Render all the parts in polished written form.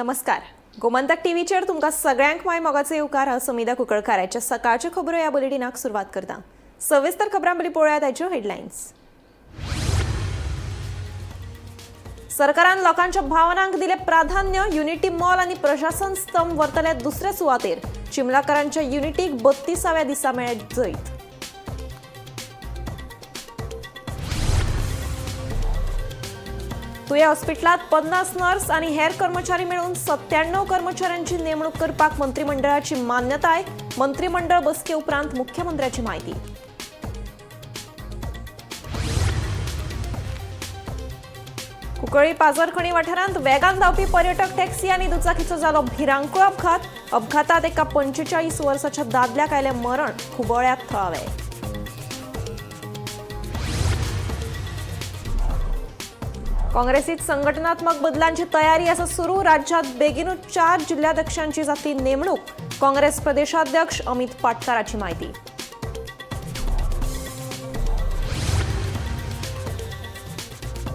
नमस्कार, गोमंतक टीव्हीचेर तुमकां सगळ्यांक माय मोगाचो येवकार. हांव समिधा कुंकळकाराच्या सकाळच्यो खबरो ह्या बुलेटिनाक सुरवात करता. सविस्तर खबरां पयलीं पळोवया ताच्यो हेडलायन्स. सरकारान लोकांच्या भावनांक दिले प्राधान्य. युनिटी मॉल आनी प्रशासन स्तंभ व्हरतले दुसरे सुवातेर. चिमलाकारांच्या युनिटीक 32व्या दिसा मेळ्ळे जैत. तुया हॉस्पिटलात 50 नर्स आनी हेर कर्मचारी मेळून 97 कर्मचाऱ्यांची नेमणूक करपाक मंत्रिमंडळाची मान्यताय. मंत्रिमंडळ बसके उपरांत मुख्यमंत्र्याची माहिती. कुंकळी पाजरखणी वाठारांत वेगान धांवपी पर्यटक टॅक्सी आनी दुचाकीचो जालो भिरांकूळ अपघात. अपघातात एका 45 वर्साच्या दादल्याक आयलें मरण. खुबळ्यात थळावे. काँग्रेसीत संघटनात्मक बदलांची तयारी आसा सुरू. राज्यात बेगीनूच 4 जिल्हाध्यक्षांची जातली नेमणूक. काँग्रेस प्रदेशाध्यक्ष अमित पाटकाराची माहिती.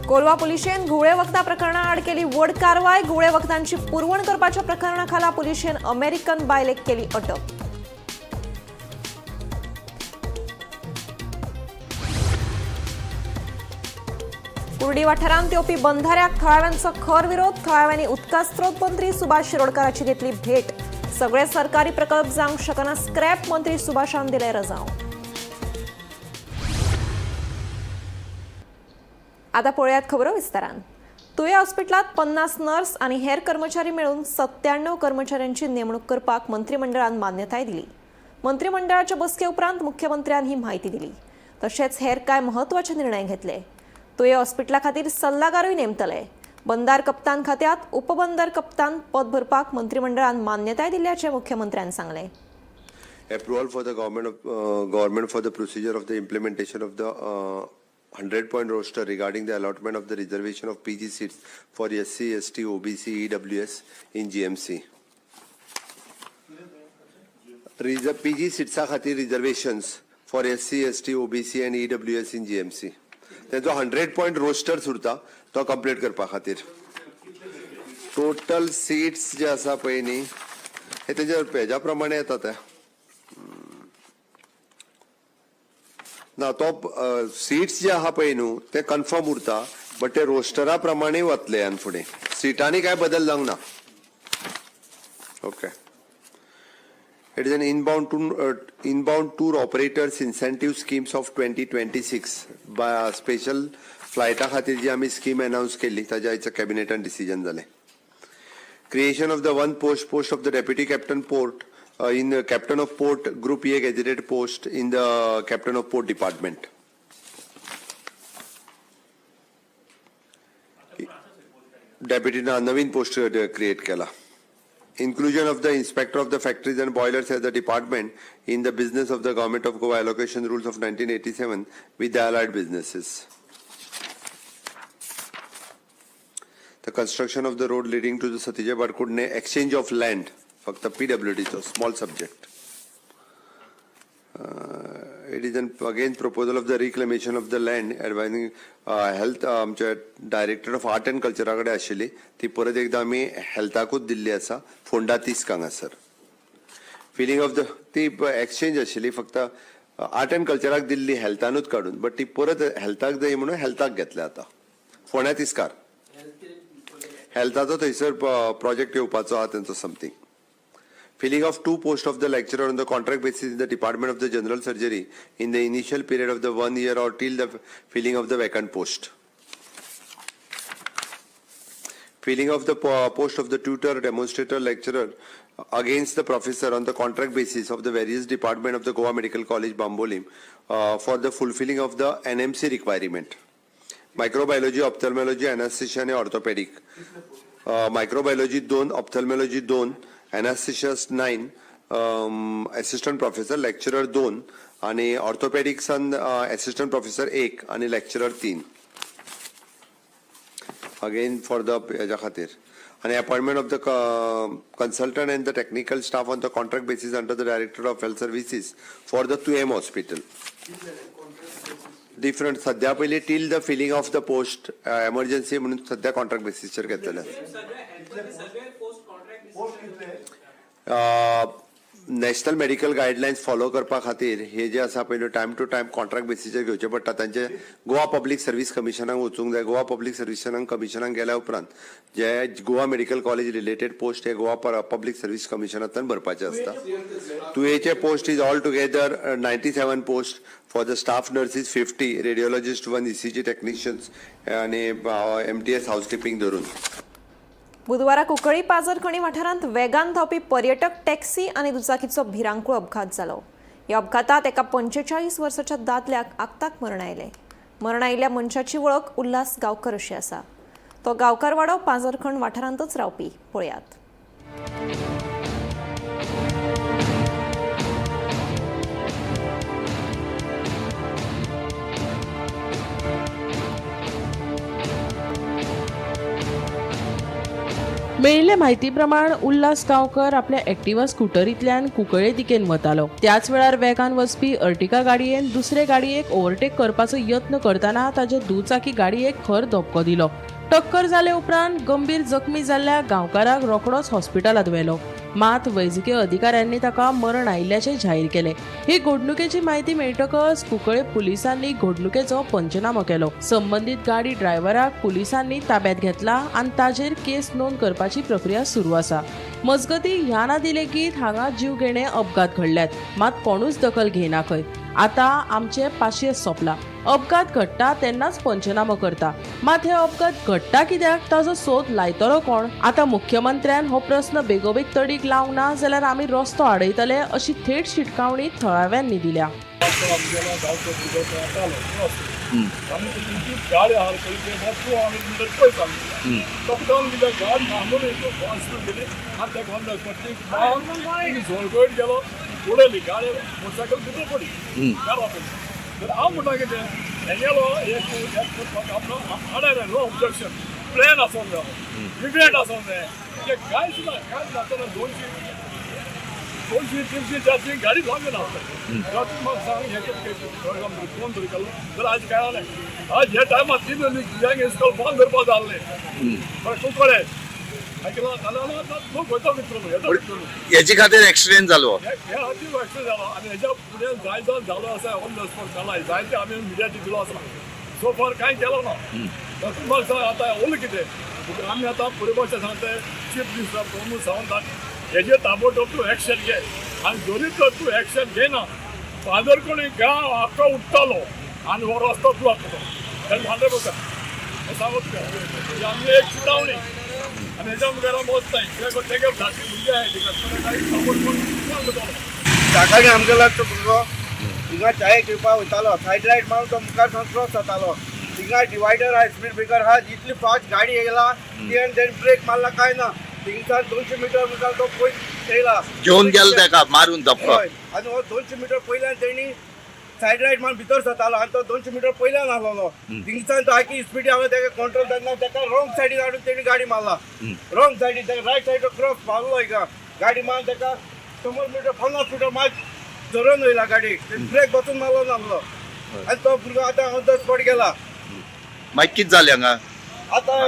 कोलवा पुलिशेन घुंवळे वखदां प्रकरणाआड केली व्हड कारवाय. घुंवळे वखदांची पुरवण करपाच्या प्रकरणाखाला पुलिशेन अमेरिकन बायलेक केली अटक. कुर्डी वाठारांत येवपी बंधाऱ्याक थळाव्यांचो खर विरोध. थळाव्यांनी उदका स्त्रोत मंत्री सुभाष शिरोडकाराची घेतली भेट. सगळे सरकारी प्रकल्प जावंक शकना स्क्रॅप. मंत्री सुभाषान दिले रजांव. आता पळयात खबरो विस्तारान. तुया हॉस्पिटलात 50 नर्स आनी हेर कर्मचारी मेळून 97 कर्मचाऱ्यांची नेमणूक करपाक मंत्रिमंडळान मान्यताय दिली. मंत्रिमंडळाच्या बसके उपरांत मुख्यमंत्र्यान ही माहिती दिली. तशेंच हेर कांय म्हत्वाचे निर्णय घेतले. तुये हॉस्पिटला खातीर सल्लागारूय नेमतले. बंदार कप्तान खात्यात उपबंदर कप्तान पद भरपाक मंत्रिमंडळान मान्यताय दिल्ल्याचें मुख्यमंत्र्यान सांगलें. Approval for the government for the procedure of the implementation of the 100 point roster regarding the allotment of the reservation of PG seats for SC, ST, OBC, EWS in GMC. PG seats खातीर reservations for SC, ST, OBC and EWS in GMC. तेंचो 100 point roster उरता, तो complete करपा खातीर. Total seats जे आसा पळय न्ही, हे तेज्या हेज्या प्रमाणे येता ते. ना, तो सीट्स जे आहा पळय न्हू, ते कन्फर्म उरता, बट ते रोस्टरा प्रमाणे वतले. ह्यान फुडें सिटांनी काय बदल जावंक ना. Okay, it is an inbound tour operators incentive schemes of 2026. Special फ्लायटा खातीर जी आमी स्कीम अनावन्स केल्ली, ताज्या आयच्या कॅबिनेटान डिसिजन जालें. Creation of the one post, post of the deputy captain port in the captain of port group A gazetted post in the captain of port department. Deputy Naveen post create केला. Inclusion of the inspector of the factories and boilers as a department in the business of the Government of Goa Allocation Rules of 1987 with the allied businesses. The construction of the road leading to the Satija Badkudne exchange of land, फक्त PWD चो small subject. It is an again proposal of the reclamation of the land advising health, आमच्या director of art and कल्चरा कडेन आशिल्ली, ती परत एकदा आमी हेल्थाकूच दिल्ली आसा, फोंडा तिस्क हांगासर. फिलिंग ऑफ the ती एक्सचेंज आशिल्ली, फक्त आर्ट अँड कल्चराक दिल्ली हेल्थानूच काडून, बट ती परत हेल्थाक जाय म्हणून हेल्थाक घेतल्या आतां. फोंड्या तिस्कार हेल्थाचो थंयसर प्रोजेक्ट येवपाचो आहा तेंचो something. Filling of two posts of the lecturer on the contract basis in the Department of the General Surgery in the initial period of the 1 year or till the filling of the vacant post. Filling of the post of the tutor, demonstrator, lecturer against the professor on the contract basis of the various department of the Goa Medical College, Bambolim, for the fulfilling of the NMC requirement. Microbiology, ophthalmology, anesthesia आणि orthopedic. Microbiology 2, ophthalmology 2, anaesthesiast 9, assistant professor, lecturer 2 आणि ऑर्थोपेडिक्सान assistant professor 1 आणि lecturer 3, again for the हेज्या खातीर. आणि appointment of the consultant and the technical staff on the contract basis under the director of health services for the Tuem hospital. Different सध्या पयलीं till the filling of the post, emergency म्हणून सध्या contract बेसीसचेर घेतलेले. सगळे post national medical guidelines follow करपा खातीर हे जे आसा पयलू टायम टू टायम कॉन्ट्रॅक्ट बेसीचेर घेवचे पडटा. तांचे गोवा पब्लीक सर्वीस कमिशनाक वचूंक जाय. गोवा पब्लीक सर्विसांक कमिशनाक गेल्या उपरांत जे Goa medical college related post हे गोवा पब्लीक सर्वीस कमिशनांतल्यान भरपाचे आसता. तुयेचे post is all together 97 post for the staff nurses, 50 radiologist, 1 ECG technicians आणि एमटीएस हाऊसकीपिंग धरून. बुधवारा कुंकळी पाजरखणी वाठारांत वेगान धांवपी पर्यटक टॅक्सी आनी दुचाकीचो भिरांकूळ अपघात जालो. ह्या अपघातात एका 45 वर्साच्या दादल्याक आक्ताक मरण आयलें. मरण आयिल्ल्या मनशाची वळख उल्हास गांवकर अशी आसा. तो गांवकारवाडो पाजरखण वाठारांतच रावपी. पळयात. मेळिल्ले म्हायती प्रमाण उल्हास गांवकर आपल्या एक्टिवा स्कुटरींतल्यान कुंकळे दिकेन वतालो. त्याच वेळार वेगान वचपी अर्टिगा गाडयेन दुसरे गाडयेक ओव्हरटेक करपाचो यत्न करतना ताचे दुचाकी गाडयेक खर धपको दिलो. टक्कर जाले उपरांत गंभीर जखमी जाल्ल्या गांवकाराक रोखडोच हॉस्पिटलांत व्हेलो. मात वैजकीय अधिकाऱ्यांनी ताका मरण आयिल्ल्याचें जाहीर केलें. ही घडणुकेची म्हायती मेळटकच कुंकळे पुलिसांनी घडणुकेचो पंचनामो केलो. संबंदीत गाडी ड्रायव्हराक पुलिसांनी ताब्यात घेतला आनी ताजेर केस नोंद करपाची प्रक्रिया सुरू आसा. मजगती ह्या नादी लेगीत हांगा जीवघेणे अपघात घडल्यात, मात कोणूच दखल घेयना खंय. आतां आमचें पाशियेस सोंपलां. अपघात घडटा तेन्नाच पंचनामो करता, मात हे अपघात घडटा कित्याक ताजो सोद लायतलो कोण? आतां मुख्यमंत्र्यान हो प्रस्न बेगोबेग तडीक लावंक ना जाल्यार आमी रस्तो आडयतले अशी थेट शिटकावणी थळाव्यांनी दिल्या. गाडी आहा पळय 200 मिटर पयस आसली. तकडावन कित्याक गाडी थांबून हॉस्पिटल गेली आनी ताका ऑन the spot झोळकट गेलो, उडयली गाडी, मोटरसायकल भितर पडली घरा पडली. तर हांव म्हणटा कितें, हेगेलो एक आपलो आडाय, नो ऑब्जेक्शन, प्लॅन आसूंक जाय, इव्हेंट आसूंक जाय. ते कांयच ना, कांयच नासतना 200 200 300 400 गाडी लागून आसता. म्हाका सांग, हें कितें कोण तरी केलो तर आज काय जालें? आज ह्या टायमार तीन भुरग्यांक इस्कॉल बंद करपा जाल्लें. बरें कुंकळे आयकलां जाल्यार आतां लोक वयता भितर, येता भितर. हेचे खातीर एक्सिडेंट जालो. हे खातीर एक्सिडेंट जालो आनी हेज्या फुडें जाय जावन जालो आसा. ऑन the spot जाला, जायते आमी मिडियाचेर दिलो आसा. सो फार कांय केलो ना. तातूंत म्हाका सांग आतां उरलें कितें? आमी आतां परिभाशा सांगता चीफ मिनिस्टर प्रमोद सावंताक, हेजेर ताबडतोब तूं एक्शन घे आनी जरी तर तूं एक्शन घेयना, पाजरकोणी गांव आख्खो उठ्ठलो आनी हो रस्तो ब्लॉक जातलो, 100%. हें सांगू तुका, ही आमची एक चितावणी आनी हेच्या मुखार आमी वचनाय. कित्याक तेगे धाकटी भुरगीं आहाय, ताबडतोब कोण करतलो? सकाळी आमकां लागतो भुरगो हिंगा चाय घेवपा वयतालो, सायड लायट मारून तो मुखार सावन क्रॉस जातालो. हिंगा डिवायडर आहा, स्पीड ब्रेकर आहा, इतली फास्ट गाडी येयला ती आनी तेणी ब्रेक मारला काय ना, थिंगसान 200 मिटर मुखार तो पयस येयला. घेवन गेलो ताका मारून धपको. हय, आनी हो 200 मिटर पयल्यान तेणी सायड लायट मारून भितर सरतालो आनी तो 200 मिटर पयल्यान आसलेलो. थिंगसान तो आखी स्पीड आसलो, तेका कंट्रोल जायना, तेका रॉंग सायडीन हाडून तेणी गाडी मारला. रॉंग सायडीन तेका रायट सायडीन क्रॉस मारलो. हिंगा गाडी मारून तेका 100 मिटर 50 मिटर मात धरून वयला गाडी, ब्रेक बसून मारलो नासलो आनी तो भुरगो आतां ऑन the spot गेला. मागीर कितें जालें हांगा? आतां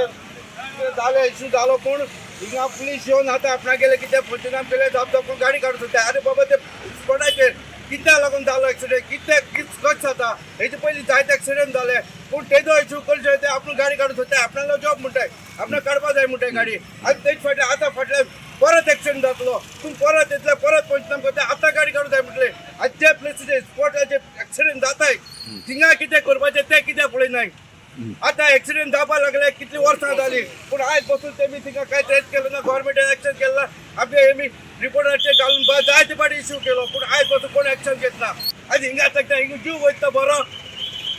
जालें, इशू जालो, पूण हिंगा पुलीस येवन आतां आपणागेले कितें पंचनामे केले, जाप दाखोवन गाडी काडूंक सोदता. आरे बाबा, ते स्पॉटाचेर कित्याक लागून जालो एक्सिडेंट, कित्याक कशें जाता? हेचे पयलीं जायते एक्सिडेंट जाले, पूण तेजो इशू करचे ते आपूण गाडी काडूंक सोदता. आपणालो जॉब म्हणटाय, आपणाक काडपा जाय म्हणटाय गाडी. आनी तेच फाटल्यान आतां फाटल्यान परत एक्सिडेंट जातलो, तूं परत येतले, परत पंचनामे करता, आतां गाडी काडूंक जाय म्हटलें. आनी जे प्लेसीचेर स्पॉटाचेर एक्सिडेंट जाताय थिंगा कितें करपाचें तें कित्याक पळयनाय? आतां एक्सिडेंट जावपाक लागले, कितलीं वर्सां जालीं, पूण आयज बसून तेमी थिंगा कांय ट्रेस केलें ना, गोवोरमेंटान एक्शन केलें ना. आमचे हेमी रिपोर्टाचेर घालून जायते फावटी इश्यू केलो, पूण आयज बसून कोण एक्शन घेतना. आनी हिंगा ताका हिंगा जीव वयता बरो,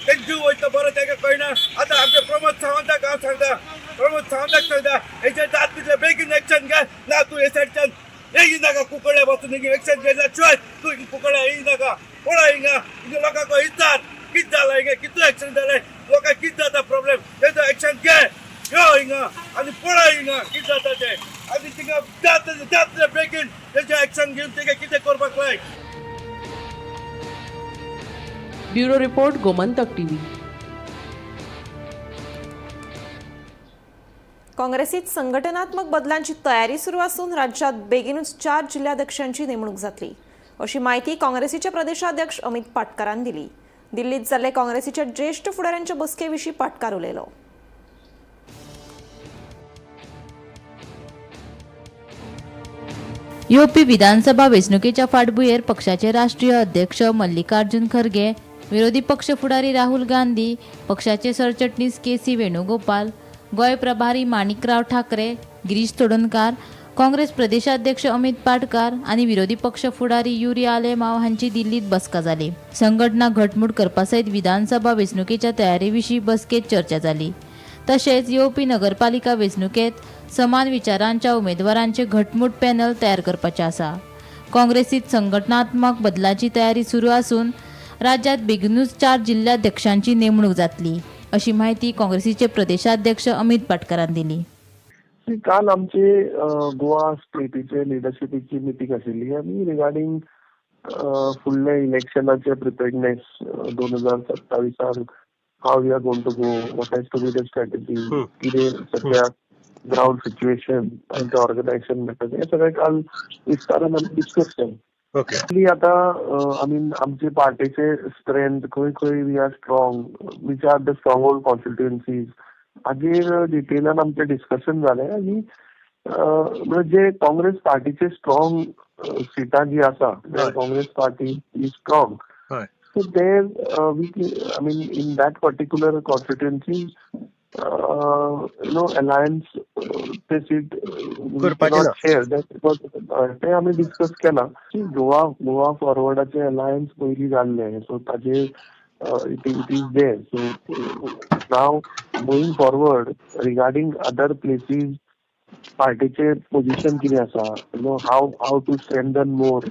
तें जीव वयता बरो ताका कळना. आतां आमचे प्रमोद सावंताक हांव सांगता, प्रमोद सावंताक सांगता, हेचेर जात तितले बेगीन एक्शन घे ना तूं हे सायडच्यान येई नाका. कुंकळ्ळे बसून हिंगा एक्शन घेतला शिवाय तूं हिंगा कुंकळ्ळे येई नाका. पळय हिंगा हिंगा लोकांक विचार कितें जालां हिंगा, कितलो एक्सिडेंट जालें, लोकांक कितें जाता प्रॉब्लेम, तेजो एक्शन घे. यो हिंगा आनी पळय हिंगा कितें जाता तें, आनी थिंगा जात जातले बेगीन तेजें एक्शन घेवन तेका कितें करपाक लाय. Bureau report, Gomantak TV. काँग्रेसीत संघटनात्मक बदलांची तयारी सुरू असून राज्यात बेगीनूच 4 जिल्हाध्यक्षांची नेमणूक जातली अशी माहिती काँग्रेसीचे प्रदेशाध्यक्ष अमित पाटकरान दिली. दिल्लीत जाल्ले काँग्रेसीच्या ज्येष्ठ फुडाऱ्यांच्या बसकेविशीं पाटकार उलयलो. येवपी विधानसभा वेंचणुकेच्या फाटभुंयेर पक्षाचे राष्ट्रीय अध्यक्ष मल्लिकार्जुन खरगे, विरोधी पक्ष फुडारी राहुल गांधी, पक्षाचे सरचिटणीस के सी वेणुगोपाल, गोंय प्रभारी माणिकराव ठाकरे, गिरीश चोडणकार, काँग्रेस प्रदेशाध्यक्ष अमित पाटकार आनी विरोधी पक्ष फुडारी युरी आलेमाव हांची दिल्लीत बसका जाली. संघटना घटमूट करपा सयत विधानसभा वेंचणुकेच्या तयारी विशीं बसकेत चर्चा जाली. तशेंच येवपी नगरपालिका वेंचणुकेत समान विचारांच्या उमेदवारांचे घटमूट पॅनल तयार करपाचें आसा. काँग्रेसीत संघटनात्मक बदलाची तयारी सुरू आसून राज्यात बेगीनूच 4 जिल्हाध्यक्षांची नेमणूक जातली अशी माहिती काँग्रेसीचे प्रदेशाध्यक्ष अमित पाटकरान दिली. काल आमचे गोवा स्टेटीचे लिडरशिपीची मिटींग आशिल्ली आनी रिगार्डींग फुडल्या इलेक्शनाचे प्रिपेर्डनेस 2027 how we are going to go, what has to be the strategy, कितें सद्या ग्रावंड सिच्युएशन आनी ते ऑर्गनायझेशन मॅटर्स हे सगळें काल विस्तारान आमी डिस्कस केलें. ओके. आतां I mean आमचे पार्टीचे स्ट्रेंथ खंय खंय we are strong, which are the strong hold constituencies हाजेर डिटेलान आमचें डिस्कशन जालें. आनी म्हणजे जे काँग्रेस पार्टीचे स्ट्रॉंग सिटां जी आसा, Congress party is strong, so there we I mean in that particular constituency you know alliance ते सीट शेअर that ते आमी डिस्कस केलां. गोवा गोवा फॉरवर्डाचे अलायन्स पयलीं जाल्ले, सो ताजेर it is there. So now moving forward regarding other places पार्टीचे position कितें आसा, you know how to strengthen more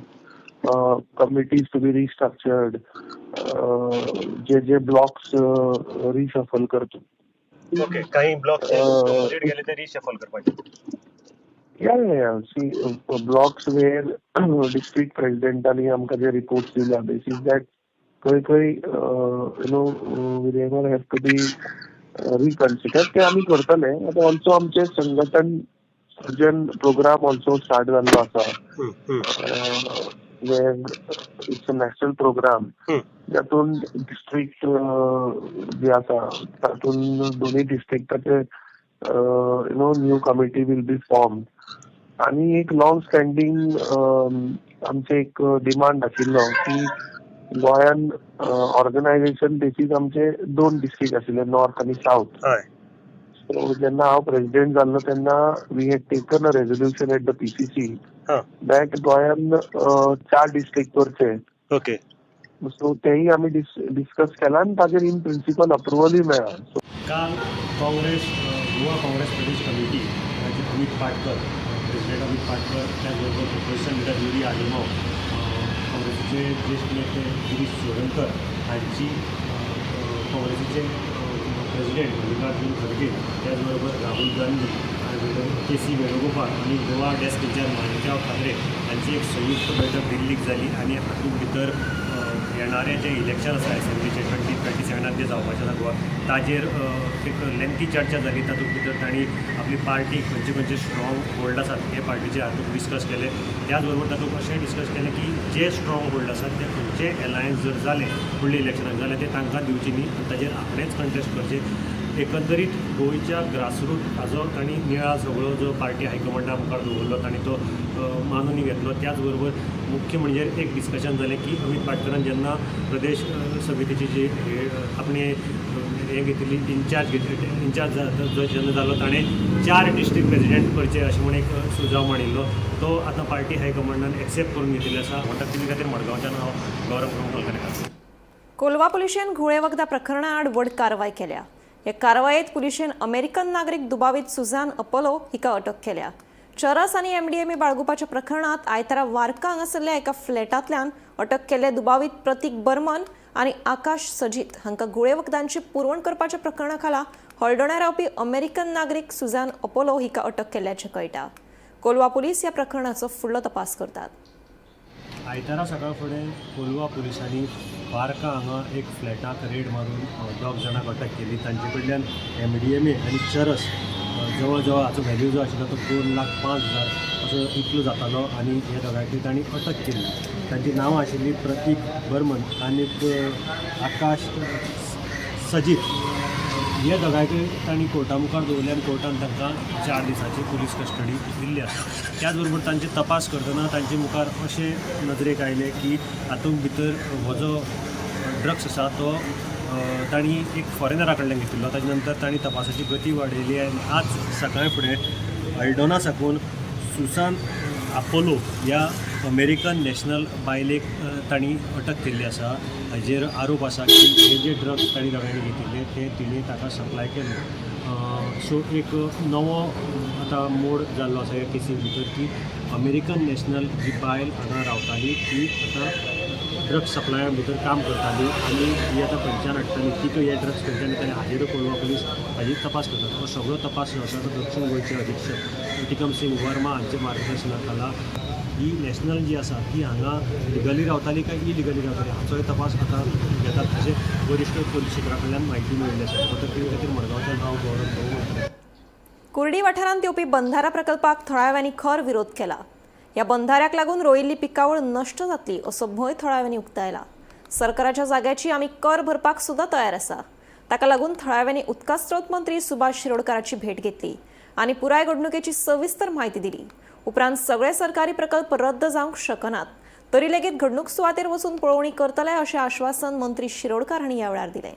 committees to be restructured, J J blocks reshuffle करतो. ओके, काही ब्लॉक्स गेले ते रिशफल करपाचे. Yeah. See, blocks where district प्रेसिडेंटांनी आमकां जे reports दिल्या बेसीस that खंय खंय you know wherever have to be reconsider ते आमी करतले. आतां ऑल्सो आमचे संघटन सृजन प्रोग्राम ऑल्सो स्टार्ट जाल्लो आसा, where it's a national program जातून डिस्ट्रिक्ट जे आसा तातूंत दोनूय डिस्ट्रिक्टाचे you know new committee will be form. आनी एक लॉंग स्टँडींग आमचे एक डिमांड आशिल्लो की गोंयान ऑर्गनायझेशन बेसीस आमचे 2 डिस्ट्रिक्ट आशिल्ले, नॉर्थ आनी सावथ. सो जेन्ना हांव प्रेसिडेंट जाल्लो तेन्ना we had taken a resolution at the PCC that गोंयान 4 डिस्ट्रिक्ट करचे. ओके. सो तेय आमी डिस्कस केला आनी ताजेर इन प्रिंसिपल अप्रुवलूय मेळ्ळा. काल काँग्रेस गोवा काँग्रेस प्रदेश कमिटी अमित पाटकर, प्रेसिडेंट अमित पाटकर, त्याचबरोबर ऑपोजिशन लिडर युरी आलेमाव, काँग्रेसीचे ज्येष्ठ नेते गिरीश चोडणकर हांची काँग्रेसीचे प्रेसिडेंट मल्लिकार्जुन खरगे, त्याचबरोबर राहुल गांधी आणि के सी वेणुगोपाल आणि गोवा डेस्क इंचार्ज माणिकराव ठाकरे हांची एक संयुक्त बैठक दिल्लीक जाली. आनी हातूंत भितर येणारे जे इलेक्शन आसा एसेंब्लीचे 2027 जे जावपाचें आसा गोवा, ताजेर एक लेंथी चर्चा जाली. तातूंत भितर तांणी आपली पार्टी खंयचे खंयचे स्ट्रॉंग होल्ड आसात हे पार्टीचे हातूंत डिस्कस केले. त्याच बरोबर तातूंत अशें डिस्कस केलें की जे स्ट्रॉंग होल्ड आसात ते खंयचे एलायन्स जर जाले फुडले इलेक्शनाक जाल्यार ते तांकां दिवचे न्ही आनी ताजेर आपणेच कंटेस्ट करचे. एकंदरीत गोंयच्या ग्रासरूट हाजो तांणी नियाळ सगळो जो पार्टी हायकमांडा मुखार दवरलो तांणी तो मानून घेतलो. त्याच बरोबर मुख्य म्हणजे एक डिस्कशन जालें की अमित पाटकरान जेन्ना प्रदेश समितीची जी आपणे हें घेतिल्ली इन्चार्ज घेतिल्ली, इन्चार्ज जो जेन्ना जालो ताणें 4 डिस्ट्रिक्ट प्रेसिडेंट करचे अशें म्हूण एक सुजाव मांडिल्लो, तो आतां पार्टी हायकमांडान एक्सेप्ट करून घेतिल्लो आसा. म्हणटा टीव्ही खातीर मडगांवच्यान हांव गौरव प्रभू. कोलवा पुलिशेन घुळे वखदा प्रकरणाआड व्हड कारवाय केल्या. हे कारवायेत पुलिशेन अमेरिकन नागरीक दुबावीत सुझान अपोलो हिका अटक केल्या. चरस आनी एमडीएमए बाळगुपाच्या प्रकरणात आयतारा वार्का हांगासरल्या एका फ्लॅटांतल्यान अटक केल्ले दुबावीत प्रतीक बर्मन आनी आकाश सजीत हांकां घुळे वखदांची पुरवण करपाच्या प्रकरणा खाला हळदोण्या रावपी अमेरिकन नागरीक सुझान अपोलो हिका अटक केल्ल्याचें कळटा. कोलवा पुलीस ह्या प्रकरणाचो फुडलो तपास करतात. आयतारा सकाळ फुडें कोलवा पुलिसांनी वार्का हांगा एक फ्लॅटाक रेड मारून 2 जाणांक अटक केली. तांचे कडल्यान एमडीएमए आनी चरस जवळ जवळ हाचो व्हॅल्यू जो आशिल्लो तो 2,05,000 असो इतलो जातालो आनी हे दोगांयकूय तांणी अटक केली. तांची नांवां आशिल्लीं प्रतीक बर्मन आनी आकाश सजीत. हे दोगांयकूय तांणी कोर्टा मुखार दवरले आनी कोर्टान तांकां 4 दिसांची पुलीस कस्टडी दिल्ली आसा. त्याच बरोबर तांचे तपास करतना तांचे मुखार अशें नदरेक आयलें की हातूंत भितर हो जो ड्रग्स आसा तो तांणी एक फॉरेनरा कडल्यान घेतिल्लो. ताजे नंतर तांणी तपासाची गती वाडयली आनी आज सकाळी फुडें अल्डोना साकून सुसान आपोलो ह्या अमेरिकन नॅशनल बायलेक तांणी अटक केल्ली आसा. हाजेर आरोप आसा की हे जे ड्रग्स तांणी दोगांयनी घेतिल्ले ते तिणें ताका सप्लाय केल्ले. सो एक नवो आतां मोड जाल्लो आसा ह्या केसीन भितर की अमेरिकन नॅशनल जी बायल हांगा रावताली ती आतां ड्रग्स सप्लाया भितर काम करताली आनी ही आतां खंयच्यान हाडटाली, तिका हे ड्रग्स खंयच्यान येताले हाजेर कोलवा पुलीस हाजी तपास करतात. हो सगळो तपास जो आसा तो दक्षिण गोंयचे अधीक्षक टिकम सिंग वर्मा हांच्या मार्गदर्शना खाला ही नॅशनल जी आसा ती हांगा लिगली रावताली काय इलिगली रावताली हाचोय तपास आतां घेतात अशें वरिश्ठ पोलीस सूत्रां कडल्यान म्हायती मेळिल्ली आसा. पत्रकारिते खातीर मडगांवच्यान हांव गौरव प्रभू. कुर्डी वाठारांत येवपी बंधारा प्रकल्पाक थळाव्यांनी खर विरोध केला. ह्या बंधाऱ्याक लागून रोयिल्ली पिकावळ नश्ट जातली असो भंय थळाव्यांनी उक्तायला. सरकाराच्या जाग्याची आमी कर भरपाक सुद्दां तयार आसा. ताका लागून थळाव्यांनी उदका स्रोत मंत्री सुभाष शिरोडकाराची भेट घेतली आनी पुराय घडणुकेची सविस्तर म्हायती दिली. उपरांत सगळे सरकारी प्रकल्प रद्द जावंक शकनात तरी लेगीत घडणूक सुवातेर वचून पळोवणी करतले अशें आश्वासन मंत्री शिरोडकार हांणी ह्या वेळार दिलें.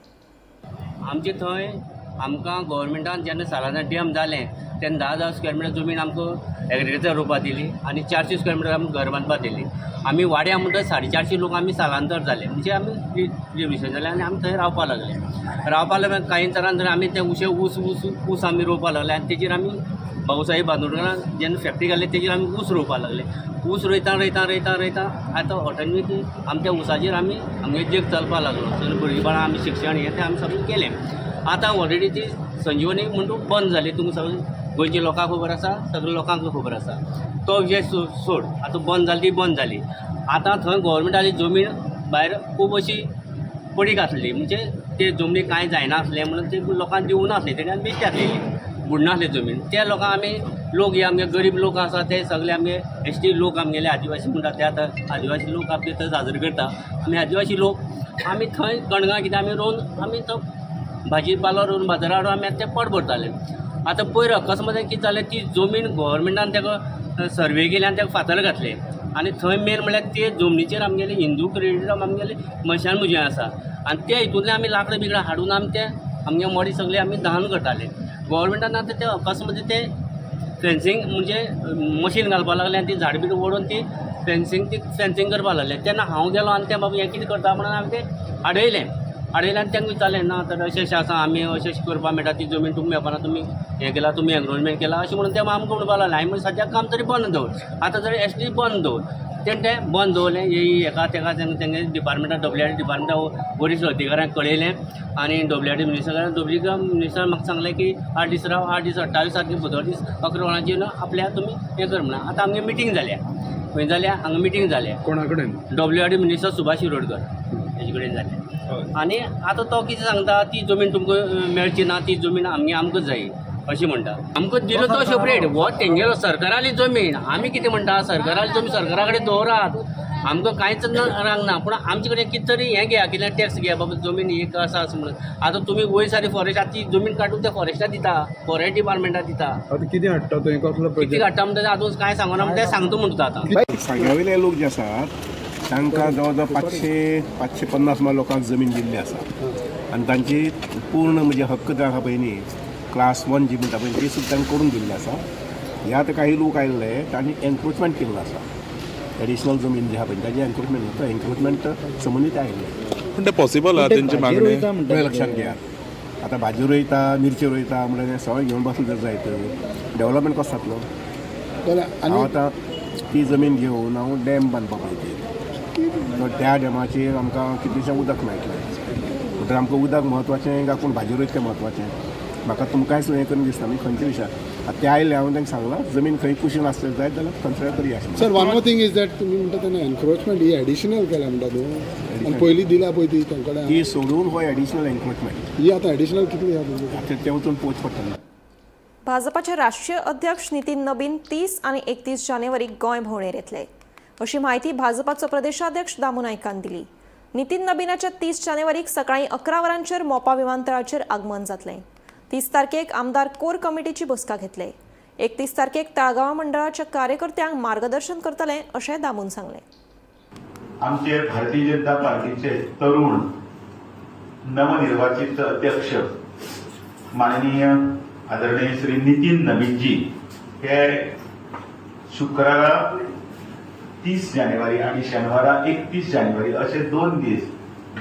आमचे थंय आमकां गव्हर्मेंटान जेन्ना सालाना डॅम जालें तेन्ना 10,000 स्क्वेअर मिटर जमीन आमकां एग्रीकल्चर रोवपा दिली आनी 400 स्क्वेअर मिटर आमकां घर बांदपा दिली. आमी वाड्या म्हणटा 450 लोक आमी स्थलांतर जाले, म्हणजे आमी रिजर्वेशन जालें आनी आमी थंय रावपा लागले. रावपा लागले कांय तरान आमी ते उशे ऊस ऊस ऊस आमी रोवपा लागले आनी तेजेर आमी भाऊसाहेब बांदोडकरान जेन्ना फॅक्टरी घाली तेजेर आमी ऊस रोवपा लागले. ऊस रोयता रोयता रोयता रोयता आतां ऑटोमेटीक आमच्या ऊसाचेर आमी आमगे जग चलपा लागलो. सगळीं भुरगीं बाळां आमी शिक्षण हें तें आमी सगळें केलें. आतां ऑलरेडी ती संजीवनी म्हणटू बंद जाली. तुमकां सगळें गोंयच्या लोकांक खबर आसा, सगळ्या लोकांक खबर आसा. तो विशय सोड, आतां बंद जाली ती बंद जाली. आतां थंय गोवोरमेंटाली जमीन भायर खूब अशी पडीक आसली, म्हणजे ते जमनी कांय जायनासलें म्हणून ते लोकांक दिवनासले, तेणी आमी बेश्टी आसलेली बुडनासली जमीन. त्या लोकांक आमी लोक हे आमगे गरीब लोक आसा ते सगळे आमगे एस टी लोक आमगेले आदिवासी म्हणटा ते आतां आदिवासी लोक आपले थंय साजरे करता. आमी आदिवासी लोक आमी थंय कणगां कितें आमी रोवन आमी तो भाजी पालो रोवन बाजारा हाडून आमी आतां तें पोट भरताले. आतां पयर अकस्मात कितें जालें, ती जमीन गोवोरमेंटान ताका सर्वे केली आनी ताका फातर घातले आनी थंय मेन म्हणल्यार ते जमनीचेर आमगेले हिंदू क्रेडिट आमगेले मशान मुजें आसा आनी ते हितूंतल्यान आमी लाकडां बिकडां हाडून आमी ते आमगे मडीं सगळें आमी दहन करताले. गोवोरमेंटान आतां ते अकस्मात ते फेन्सींग म्हणजे मशीन घालपाक लागलें आनी ती झाडां बिडां ओडून ती फेन्सींग करपाक लागले. तेन्ना हांव गेलो आनी ते बाबा हें कितें करता म्हणून हांवें तें आडयलें. आडयलें आनी तांकां विचारलें ना तर अशें अशें आसा आमी अशें अशें करपाक मेळटा, ती जमीन तुमकां मेळपाना, तुमी हें केलां, तुमी एनरोलमेंट केलां अशें म्हणून ते आमकां म्हणपाक लागले. हांवें म्हणलें सद्याक काम तरी बंद दवर, आतां तरी एस टी बंद दवर. तेणें तें बंद दवरलें. हेका तेका तेंगे डिपार्टमेंटा डब्ल्यू आर डी डिपार्टमेंटा वरिश्ठ अधिकाऱ्यांक कळयलें आनी डब्ल्यू आर डी मिनिस्टरान डब्ल्यू डी मिनिस्टरान म्हाका सांगलें की 8 दीस राव, 8 दीस 28 तारखे 15 दीस 11 वरांचेर न्हू आपल्या तुमी हें कर म्हणा. आतां आमगे मिटींग जाल्या, खंय जाल्या हांगा मिटींग जाल्या, कोणा कडेन? W R D minister Subhash Shirodkar हेजे कडेन जालें. आनी आतां तो कितें सांगता, ती जमीन तुमकां मेळची ना, ती जमीन आमगे आमकां जाय अशें म्हणटा. आमकां दिलो तो सेपरेट हो तेंगेलो सरकाराली जमीन. आमी कितें म्हणटा, सरकाराली जमीन सरकारा कडेन दवरात, आमकां कांयच रांग ना, पूण आमचे कडेन कितें तरी हें घेया, कितें टॅक्स घेया बाबा जमीन एक आसा अशें म्हणून. आतां तुमी वयर सारी फॉरेस्ट आतां ती जमीन काडून त्या फॉरेस्टाक दिता, फॉरेस्ट डिपार्टमेंटाक दिता. आतां कितें हाडटा थंय, कसलो कितें प्रोजेक्ट हाडटा म्हणटा आजून कांय सांगना, तें सांगता म्हणटा आतां. सांग्यावयले लोक जे आसात तांकां जवळ जवळ 500-550 सुमार लोकांक जमीन दिल्ली आसा आनी तांची पूर्ण म्हणजे हक्क जे आसा पळय न्ही, क्लास 1 जी म्हणटा पळय ती सुद्दां तांकां करून दिल्ली आसा. हे आतां काही लोक आयिल्ले तांणी एनक्रोचमेंट केल्लो आसा, एडिशनल जमीन जी आसा पळय ताजी एनक्रोचमेंट, तो एनक्रोचमेंट संबंदीत आयिल्ले. पूण तें पॉसिबल आहा तेंची मागणी? पळय लक्षांत घेयात, आतां भाजी रोयता, मिरची रोयता म्हणल्यार सगळें घेवन बसले जर जायत डेवलपमेंट कसो जातलो? हांव आतां ती जमीन घेवन हांव डॅम बांदपाक पळयता, त्या डॅमाचेर आमकां कितलेशें उदक मेळटलें. म्हणटकीर आमकां उदक म्हत्वाचें काय कोण भाजी रोयता तें म्हत्वाचें? म्हाका तुमकांय सुद्दां हें करून दिसता आमी खंयचे विशयार आतां ते आयले, हांवें तांकां सांगलां जमीन खंय कुशीन आसले जायत जाल्यार कन्सिडर करया. Sir, one more thing is that तुमी म्हणटा तेन्ना एनक्रोचमेंट ही एडिशनल केल्या म्हणटा तूं, आनी पयलीं दिल्या पळय ती तांचे कडेन ती सोडून हो एडिशनल एनक्रोचमेंट ही आतां एडिशनल कितली आसा तुमचे? आतां तें वचून पोवचें पडटलें. भाजपाचे राष्ट्रीय अध्यक्ष नितीन नबीन 30 आनी 31 जानेवारीक गोंय भोंवडेर येतले अशी म्हायती भाजपाचो प्रदेशाध्यक्ष दामू नायकान दिली. नितीन नबीनाच्या 30 जानेवारीक सकाळीं 11 वरांचेर मोपा विमानतळाचेर आगमन जातलें. 30 तारखेक आमदार कोर कमिटीची बसका घेतले. 31 तारखेक ताळगांव मंडळाच्या कार्यकर्त्यांक मार्गदर्शन करतले अशें दामून सांगलें. आमचे भारतीय जनता पार्टीचे तरुण नवनिर्वाचित अध्यक्ष माननीय आदरणीय श्री नितीन नबीनजी हे शुक्रारा 30 जानेवारी आणि शेनवारा 31 जानेवारी असे 2 दीस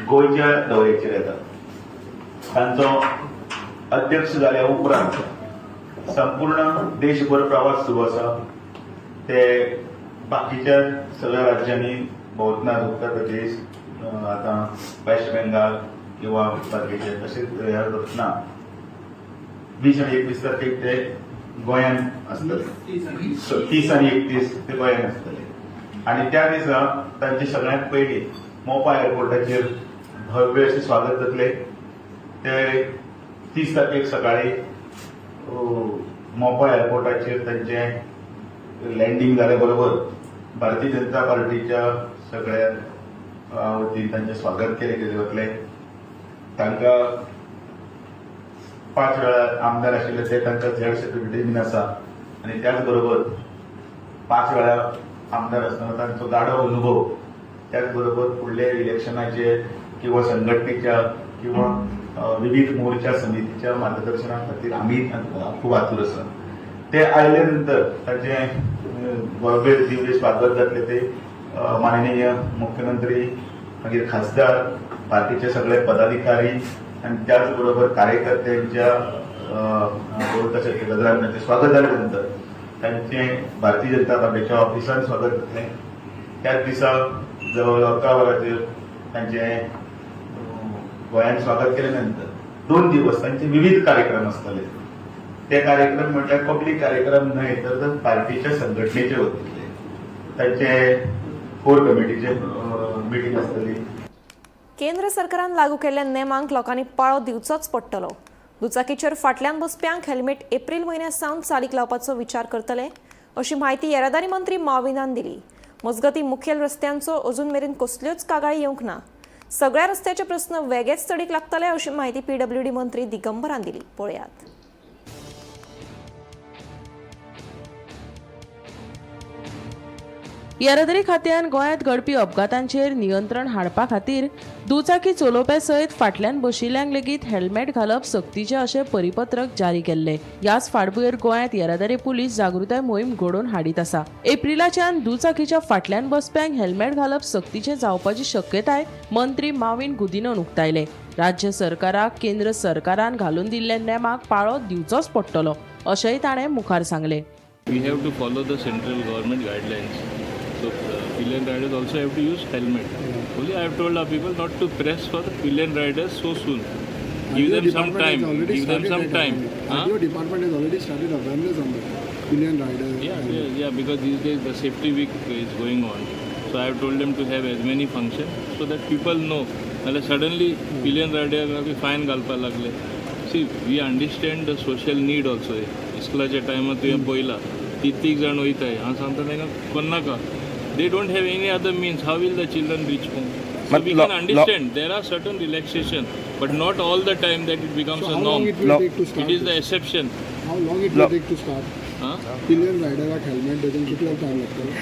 गोंयच्या दौऱ्याचेर येतात. तांचो अध्यक्ष जाल्या उपरांत संपूर्ण देशभर प्रवास सुरू आसा. ते बाकीच्या सगळ्या राज्यांनी भोंवतना उत्तर प्रदेश, आतां वेस्ट बेंगाल किंवा बाकीचे तशेंच ह्या वतना 20 आनी 21 तारखेक ते गोंयांत आसतले. 30 आनी 31 ते गोंयांत आसतले आनी त्या दिसा तांचे सगळ्यांत पयलीं मोपा एअरपोर्टाचेर भव्य अशें स्वागत जातलें. ते 30 तारखेक सकाळीं मोपा एअरपोर्टाचेर तांचें लँडींग जाले बरोबर भारतीय जनता पार्टीच्या सगळ्या वतीन तांचें स्वागत केलें गेलें वतलें. तांकां 5 वेळा आमदार आशिल्ले ते तांकां झेड सेक्युरिटी बीन आसा आनी त्याच बरोबर 5 वेळा आमदार आसतना तांचो गाडो अनुभव, त्याच बरोबर फुडले इलेक्शनाचे किंवा संघटनेच्या किंवा विविध मोर्चा समितीच्या मार्गदर्शना खातीर आमी खूब आतूर आसा. ते आयले नंतर तांचें भव्य दिव्य स्वागत जातलें. ते माननीय मुख्यमंत्री, मागीर खासदार, पार्टीचे सगळे पदाधिकारी आनी त्याच बरोबर कार्यकर्त्यांच्या तशें गजरान तांचें स्वागत जाले नंतर तांचें भारतीय जनता पार्टीच्या ऑफिसान स्वागत जातलें. त्याच दिसा जवळ 11 वरांचेर तांचें गोंयांत स्वागत केले नंतर 2 दिवस तांचे विविध कार्यक्रम आसतले. ते कार्यक्रम म्हटल्यार पब्लीक कार्यक्रम न्हय तर पार्टीच्या संघटनेचे वतींतले तांचे कोर कमिटीचे मिटींग आसतली. केंद्र सरकारान लागू केल्ल्या नेमांक लोकांनी पाळो दिवचोच पडटलो. दुचाकीचेर फाटल्यान बसप्यांक हेल्मेट एप्रील म्हयन्या सावन चालीक लावपाचो विचार करतले अशी म्हायती येरादारी मंत्री माविनान दिली. मजगतीं मुखेल रस्त्यांचो अजून मेरेन कसल्योच कागाळी येवंक ना. सगळ्या रस्त्याचे प्रस्न वेगेच तडीक लागतले अशी म्हायती पीडब्ल्यूडी मंत्री दिगंबरान दिली. पळयात. येरादारी खात्यान गोंयांत घडपी अपघातांचेर नियंत्रण हाडपा खातीर दुचाकी चलोवप्या सयत फाटल्यान बशिल्ल्यांक लेगीत हेल्मेट घालप सक्तीचें अशें परिपत्रक जारी केल्लें. ह्याच फाटभुंयेर गोंयांत येरादारी पुलीस जागृताय मोहीम घडोवन हाडीत आसा. एप्रिलाच्यान दुचाकीच्या फाटल्यान बसप्यांक हेल्मेट घालप सक्तीचें जावपाची शक्यताय मंत्री माविन गुदिनोन उक्तायले. राज्य सरकाराक केंद्र सरकारान घालून दिल्ल्या नेमाक पाळो दिवचोच पडटलो अशेंय ताणें मुखार सांगलें. We have to follow the central government guidelines. So pillion riders also have to use helmet. Only I have told our people not to press for the pillion riders so soon. Give them some time. Give them some time. Your department has already started awareness on the pillion riders. Yeah, because these days the safety week is going on. So I have told them to have as many functions so that people know. Suddenly pillion rider fine घालपा लागले. See, we understand the social need also. इस्कुलाच्या टायमार तुवें पळयला तीग जाण वयताय हांव सांगता तांकां कोन्नाका. They don't have any other means. How will the children reach home? So we can understand there are certain relaxation, but not all the time that it becomes a norm. How long it will take to start? It is the exception. How long it will take to start? Pillion rider ak helmet doesn't कितलो time लागतलो?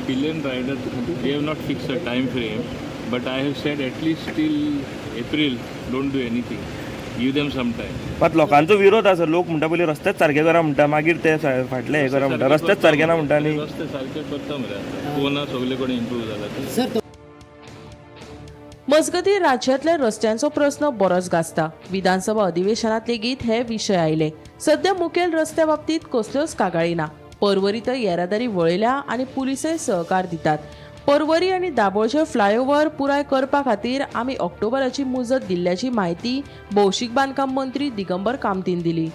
Pillion rider, we have not fixed a time frame, but I have said at least till April, don't do anything. Give them some time. मात लोकांचो विरोध आसा. लोक म्हणटा पयलीं रस्तेच सारके करा म्हणटा, मागीर ते फाटले हे करा म्हणटा, रस्तेच सारके ना म्हणटा. आनी रस्ते सारके करता मरे आतां कोना सगळे कडेन इम्प्रूव जाला. मजगतीं राज्यांतल्या रस्त्यांचो प्रस्न बरोच गाजता. विधानसभा अधिवेशनात लेगीत हे विशय आयले. सध्या मुखेल रस्त्या बाबतींत कसल्योच कागाळी ना. पर्वरी तर येरादारी वळयल्या आनी पुलिसय सहकार दितात. पर्वरी आनी दाबोळचे फ्लायओव्हर पुराय करपा खातीर आमी ऑक्टोबराची मुजत दिल्ल्याची म्हायती भौशीक बांदकाम मंत्री दिगंबर कामतीन दिली.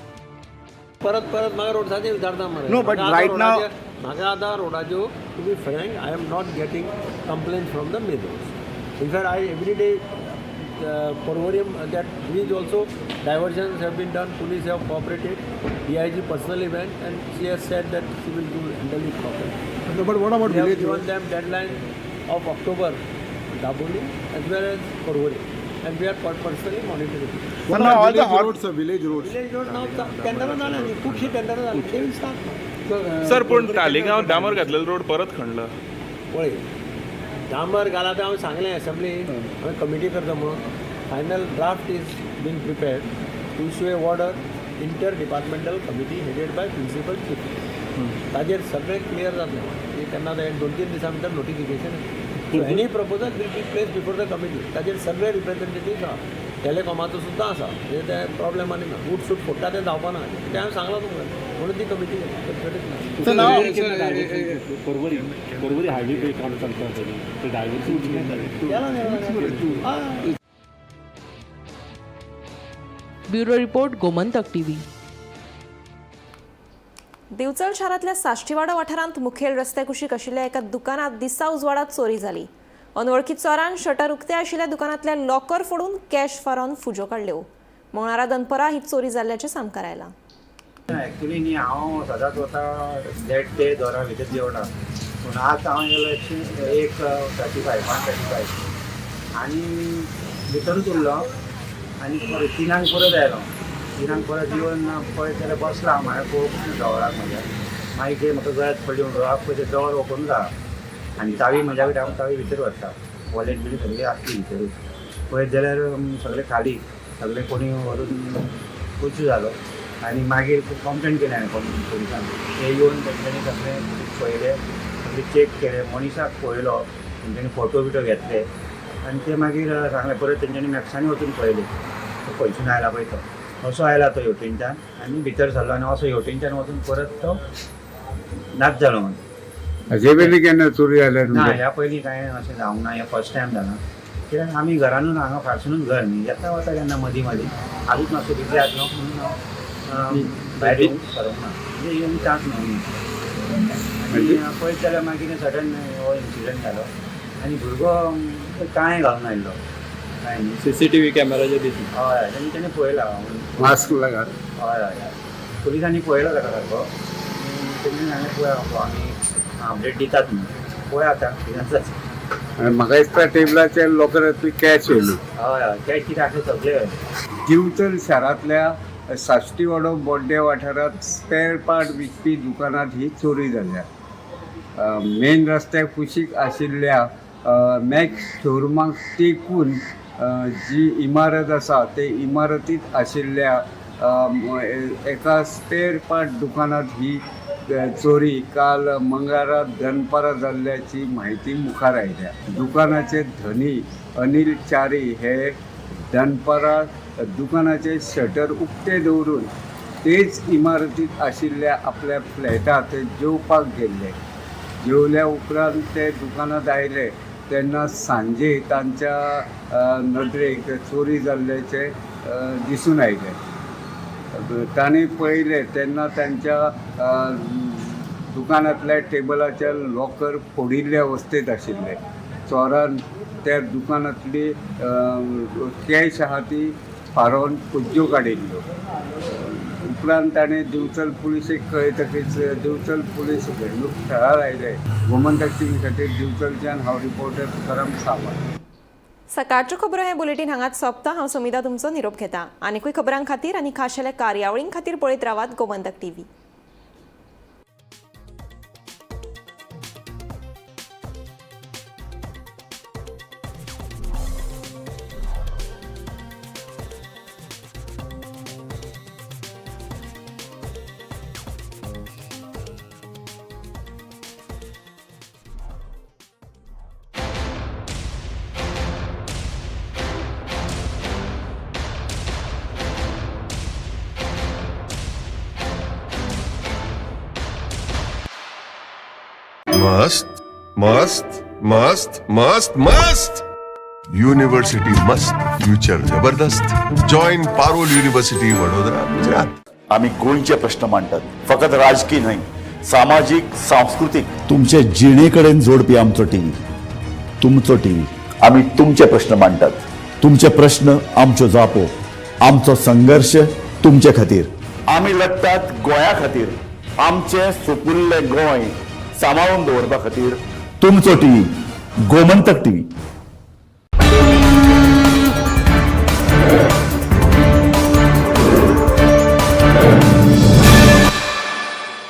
परत परत म्हाका रोड्साचेर विचारता मरे. No, but right now म्हाका आतां रोडाच्यो to be frank I am not getting complaint from the main roads. In fact I every day Porvorim that bridge also diversions have been done. Police have cooperated. DIG personally went and she has said that she will do handle it properly. But what about We have village given roads? them deadline of October, Dabolim as well as Porvorim, and we are personally monitoring. What about village roads, sir? Village roads. Village road now टेंडरां जालें न्ही, खुबशीं टेंडरां जालीं. They will start now. Sir पूण तालिगांव डांबर घातलेलो road परत खणला. पळय, डांबर घाला तें हांवें सांगलें एसेंब्ली, हांवें कमिटी करता म्हणून. Final draft is been prepared to issue a order, inter departmental committee headed by principal chief. ताजेर सगळें क्लियर जातलें की तेन्ना ते 2-3 दिसां भितर notification. Any proposal will be place before the committee. ताजेर सगळे रिप्रेझेंटेटिव्स आहा, टेलेकॉमाचो सुद्दां आसा, म्हणजे ते प्रॉब्लेम आनी ना. उठ सूट फोडटा तें जावपा ना, तें हांवें सांगलां तुमकां, म्हणून ती कमिटी केली. पर्वरी पर्वरी हायवे काम चलता ते diversion. Bureau report, Gomantak TV. Divchal शारांतल्या साश्टीवाडो वाठारांत मुखेल रस्त्या कुशीक आशिल्ल्या एका दुकानात दिसा उजवाडात चोरी जाली. अनवळखी चोरान शटर उक्ते आशिल्ल्या दुकानांतल्या लॉकर फोडून कॅश फारावन फुज्यो काडल्यो. मंगळारा दनपरां ही चोरी जाल्ल्याचें सामकार आयलां. एक्चुली न्ही हांव सदांच वता that ते दोरा भितर जेवणा, पूण आज हांव गेलो 1:35 1:35 आनी भितरूच उरलो आनी परत 3 परत आयलो. 3 परत येवन पळयत जाल्यार बसला हांव, हांवें पळोवंक ना जवळाक म्हज्या. मागीर कितें म्हाका गरज पडली म्हणून डोळाक पळय डोर ओपन आहा आनी चावी म्हज्या कडेन, हांव चावी भितर व्हरता, वॉलेट बिलेट सगळी आसली भितरूच. पळयत जाल्यार सगळें खाली, सगळें कोणी व्हरून पयशे जालो. आनी मागीर कंप्लेन केली हांवें पोलिसांक, ते येवन तेंच्यांनी सगळें पळयलें, सगळें चॅक केलें, मनिसाक पळयलो, तेंच्यांनी फोटो बिटो घेतले आनी ते मागीर सांगलें. परत तेंच्यांनी मॅप्सांनी वचून पळयलें तो खंयसून आयला पळय, तो असो आयला तो हेवटेनच्यान आनी भितर सरलो आनी असो हेवटेनच्यान वचून परत तो नाच जालो. म्हणून हाजे पयलीं केन्ना चोरी जाल्या? ना, ह्या पयलीं कांय अशें जावंक ना, हें फर्स्ट टायम जालां. कित्याक आमी घरानूच हांगा फारसूनच घर न्ही, येता वता केन्ना मदीं मदीं. आजूच मातसो बिजी आसलो म्हणून हांव भायर येवंक सरोंक ना, म्हणजे येवंक चान्स मेळूंक ना. आनी पळयत जाल्यार मागीर सडन हो इन्सिडंट जालो आनी भुरगो कांय घालून आयिल्लो, कांय न्ही. सीसीटीव्ही कॅमेराचेर दिसता. हय, तेणी तेणी पळयला, मास्क लागा. हय हय, पुलिसांनी पळयलो ताका सारको. तेणी सांगलें पळय आमी अपडेट दितात न्ही, पळय आतां कितें जाता. म्हाका दिसता टेबलाच्या लॉकरांतली कॅश येयली. हय हय, कॅश कितें आसलें सगळें. दिवचल शारांतल्या साश्टीवाडो बोड्डे वाठारांत स्पेअर पार्ट विकपी दुकानांत ही चोरी जाल्या. मेन रस्त्या कुशीक आशिल्ल्या मॅक्स शोरुमाक तेकून जी इमारत आसा ते इमारतींत आशिल्ल्या एका स्पेअर पार्ट दुकानांत ही चोरी काल मंगळारा दनपारां जाल्ल्याची म्हायती मुखार आयल्या. दुकानाचे धनी अनिल च्यारी हे दनपारां दुकानाचे शटर उक्ते दवरून तेच इमारतींत आशिल्ल्या आपल्या फ्लॅटांत जेवपाक गेल्ले. जेवल्या उपरांत ते दुकानांत आयले तेन्ना सांजे तांच्या नदरेक चोरी जाल्ल्याचें दिसून आयलें. तांणी पळयलें तेन्ना तांच्या दुकानांतल्या टेबलाचे लॉकर फोडिल्ले अवस्थेंत आशिल्ले. चोरान त्या दुकानांतली कॅश आहा ती फारोवन पज्ज्यो काडिल्ल्यो. उपरांत ताणें दिवचल पुलिसेक कळयतकीच दिवचल पुलीस घडणूक थळार आयले. गोमंतक टीव्ही खातीर दिवचलच्यान हांव रिपोर्टर तुकाराम सावंत. सकाळच्यो खबरो हें बुलेटीन हांगाच सोंपता. हांव सुमिता तुमचो निरोप घेता. आनीकूय खबरां खातीर आनी खाशेल्या कार्यावळीं खातीर पळयत रावात गोमंतक टीव्ही. मस्त मस्त मस्त मस्त मस्त युनिव्हर्सिटी मस्त, फ्युचर जबरदस्त. Join Parul university, Vadodara, Gujarat. आमी गोंयचे प्रश्न मांडटात, फकत राजकी न्हय, सामाजीक, सांस्कृतीक, तुमचे जिणे कडेन जोडपी आमचो टीव्ही, तुमचो टीव्ही. आमी तुमचे प्रश्न मांडटात. तुमचे प्रश्न आमच्यो जापो, आमचो संघर्श तुमचे खातीर. आमी लढटात गोंया खातीर, आमचें सुपुल्लें गोंय सांबाळून दवरपा खातीर. तुमचो टीव्ही, गोमंतक टीव्ही.